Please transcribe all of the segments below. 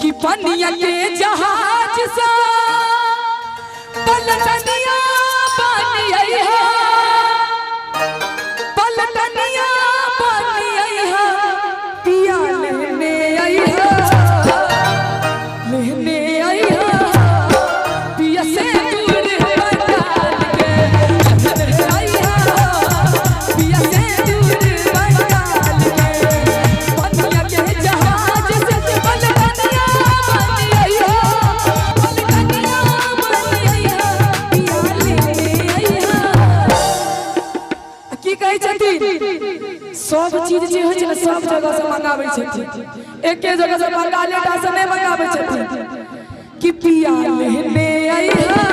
कि पनिया के जहाज सा पलटनिया बनी अइहा, पलटनिया बनी अइहा, पिया लेने अइहा, लेने अइहा, पिया से दूर बंगाल के लेने अइहा, पिया से दूर बंगाल के। पनिया के जहाज से पलटनिया बनी अइहा, पलटनिया बनी अइहा, पिया लेने अइहा। की कहै छथिन? सब चीज जे होइ छै ने, सब जगह से मंगाबै छथिन, एके जगह से बंगाले टा से नहि मंगाबै छथिन। कि पिया लेने अइहा,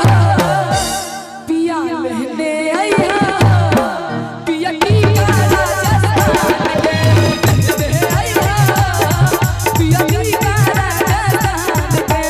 पिया लेने अइहा, पिया की राजस्थान के लेने अइहा, पिया की राजस्थान के।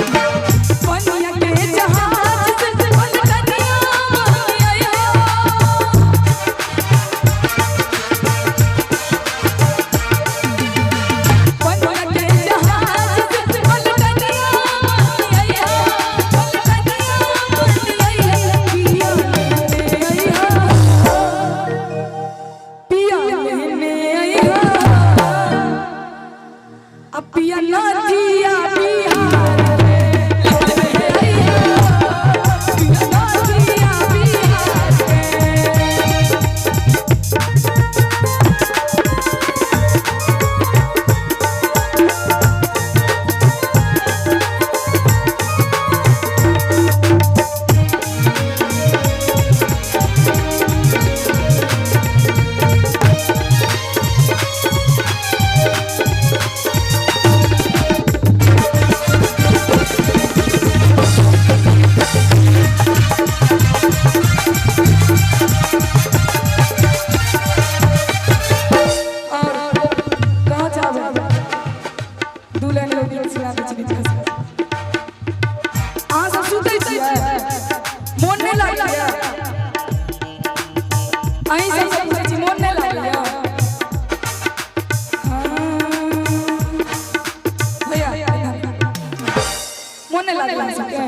पनिया के जहाज से पलटनिया बनी अइहा, पनिया के जहाज से पलटनिया बनी अइहा, पलटनिया बनी अइहा, पिया लेने अइहा, पिया लेने अइहा, आ पिया नदिया बिहार के लेने अइहा, पिया नदिया बिहार के। और कहाँ जाबे? दू लाइन लोग गीत सुना दै छी बीच में। अहाँ सब सुतै छियै? मोन नहि लागैया? अहीं सब सुतै छी, मोन नहि लागैया? हाँ। भैया, मोन नहि लागैया अहाँ सबके?